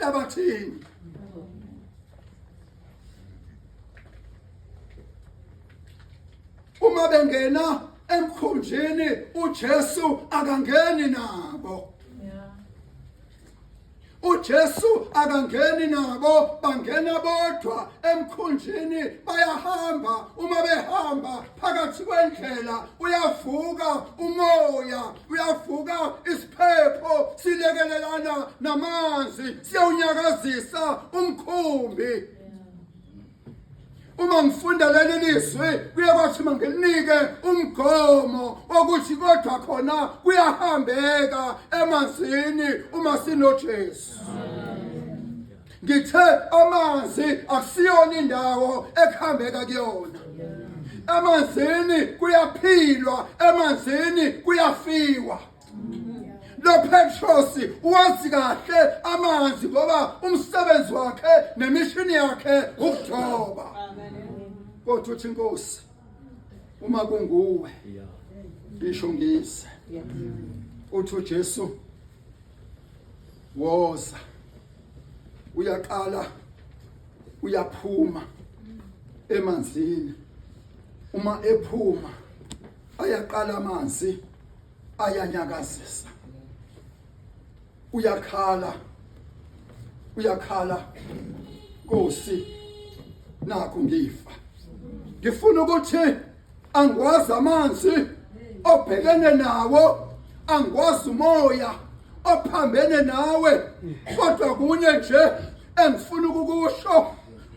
emhlabathini. Uma bengena emkhunjini uJesu akangeni nabo. uJesu akangeni nabo, bangena bodwa emkhunjini, bayahamba. Uma behamba phakathi kwendlela uyavuka umoya, uyavuka isiphepho, silekelelana namanzi, siyawunyakazisa umkhumbi. Uma ngifunda leli lizwi kuye kwathi mangilinike umgomo wokuthi kodwa khona kuyahambeka emanzini uma sinoJesu. Ngithe amanzi akusiyona indawo ekuhambeka kuyona. Emanzini kuyaphilwa, emanzini kuyafiwa. Lo Petros wazi kahle amanzi ngoba umsebenzi wakhe nemishini yakhe ukudoba. Kodwa uthi inkosi uma kunguwe ngisho ngize. Uthi uJesu woza. Uyaqala uyaphuma emanzini. Uma ephuma ayaqala amanzi ayanyakazisa, uyakhala, uyakhala, Nkosi nakho ngifa, ngifuna ukuthi angikwazi amanzi obhekene nawo, angikwazi umoya ophambene nawe, kodwa kunye nje engifuna ukukusho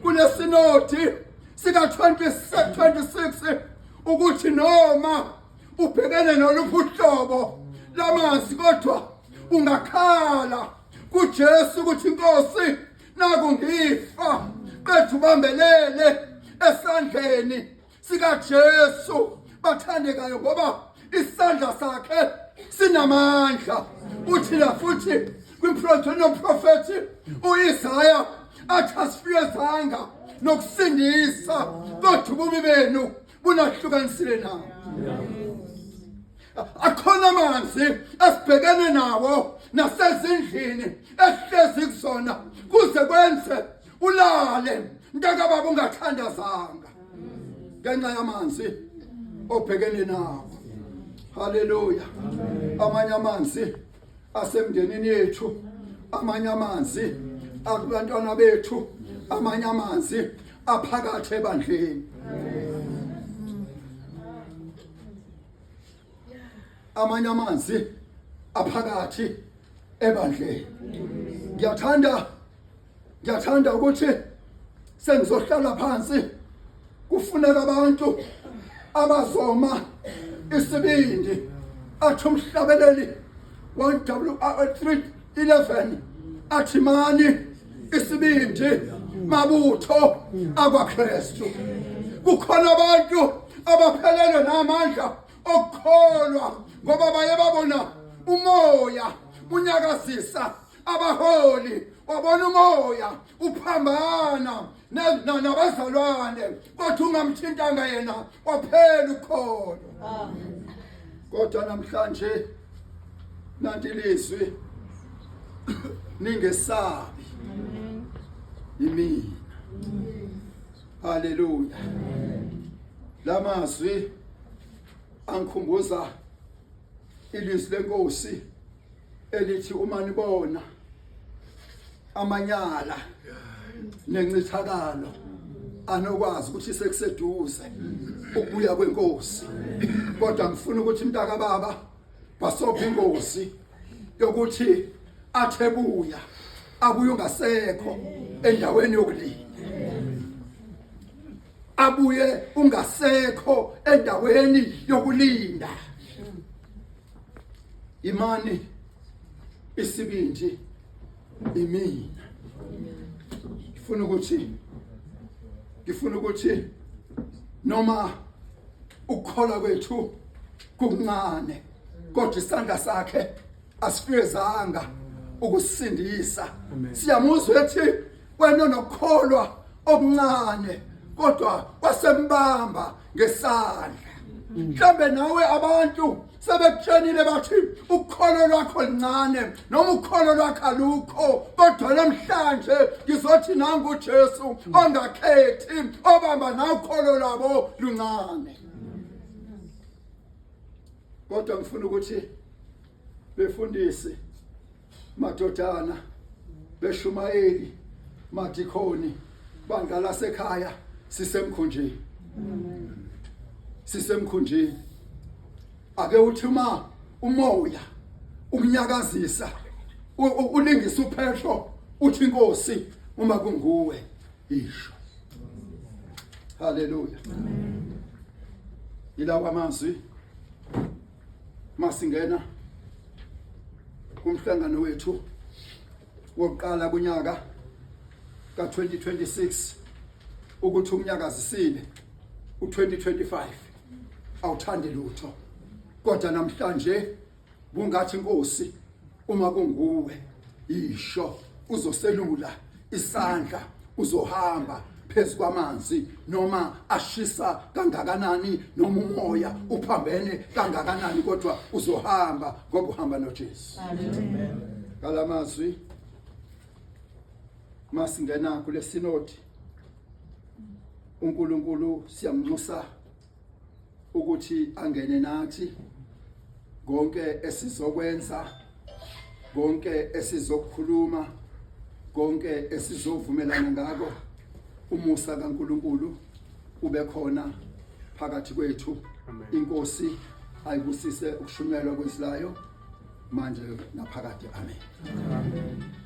kulesinodi sika 26 ukuthi noma ubhekene noluphi uhlobo lamanzi kodwa ungakhala kuJesu ukuthi inkosi naku ngifa, qedwa ubambelele esandleni sikaJesu bathandekayo, ngoba isandla sakhe sinamandla. Uthi la futhi kwimprofethi nomprofethi uIsaya athi asifiyezanga nokusindisa kodwa ububi benu bunahlukanisile nawo. Akhona amanzi esibhekene nawo nasezindlini esihlezi kuzona kuze kwenze ulale mntakababa ungathandazanga ngenxa yamanzi obhekene nawo. Haleluya. Amanye amanzi asemndenini yethu, amanye amanzi akubantwana bethu, amanye amanzi aphakathi ebandleni. Amanye amanzi aphakathi ebandleni. Ngiyathanda, ngiyathanda ukuthi sengizohlala phansi, kufuneka abantu abazoma isibindi. Athi umhlabeleli 1W311 athi mani isibindi mabutho akwaKristu. Kukhona abantu abaphelelwe namandla okukholwa ngoba baye babona umoya unyakazisa abaholi, wabona umoya uphambana nabazalwane, kodwa ungamthintanga yena waphela ukholo. Kodwa namhlanje nanti ilizwi, ningesabi, yimina. Haleluya. Lamazwi angikhumbuza ilizwi lenkosi elithi uma nibona amanyala nencithakalo anokwazi ukuthi sekuseduze ukubuya kwenkosi. Kodwa ngifuna ukuthi mntaka baba basopha ingozi yokuthi athe buya abuye ungasekho endaweni yokulinda, abuye ungasekho endaweni yokulinda. Imani isibindi imina. Ngifuna ukuthi, ngifuna ukuthi noma ukukholwa kwethu kuncane, kodwa isandla sakhe asifezanga ukusindisa. Siyamuzwa ethi wena onokukholwa okuncane, kodwa wasembamba ngesandla. Mhlambe nawe abantu Sebekutshenile bathi ukholo lwakho lincane noma ukholo lwakho alukho, kodwa namhlanje ngizothi nangu uJesu ongakhethi obamba na ukholo lwabo luncane. Kodwa ngifuna ukuthi befundisi, madodana, beshumayeli, madikhoni, bandla lasekhaya, sisemkhunjini, sisemkhunjini. Ake uthi uma umoya ukunyakazisa ulingisa uPetro, uthi inkosi uma kunguwe isho. Haleluya. Yilawa amazwi masingena kumhlangano wethu wokuqala kunyaka ka-2026, ukuthi umnyakazisile u-2025 awuthandi lutho, kodwa namhlanje bungathi inkosi uma kunguwe isho, uzoselula isandla, uzohamba phezu kwamanzi noma ashisa kangakanani, noma umoya uphambene kangakanani, kodwa uzohamba ngoba uhamba noJesu. Amen. Ngalamazwi masingena kule sinodi, uNkulunkulu siyamnxusa ukuthi angene nathi konke esizokwenza, konke esizokukhuluma, konke esizovumelana ngako. Umusa kaNkulunkulu ube khona phakathi kwethu. Inkosi ayibusise ukushunyelwa kwezwi layo manje naphakade. Amen, amen.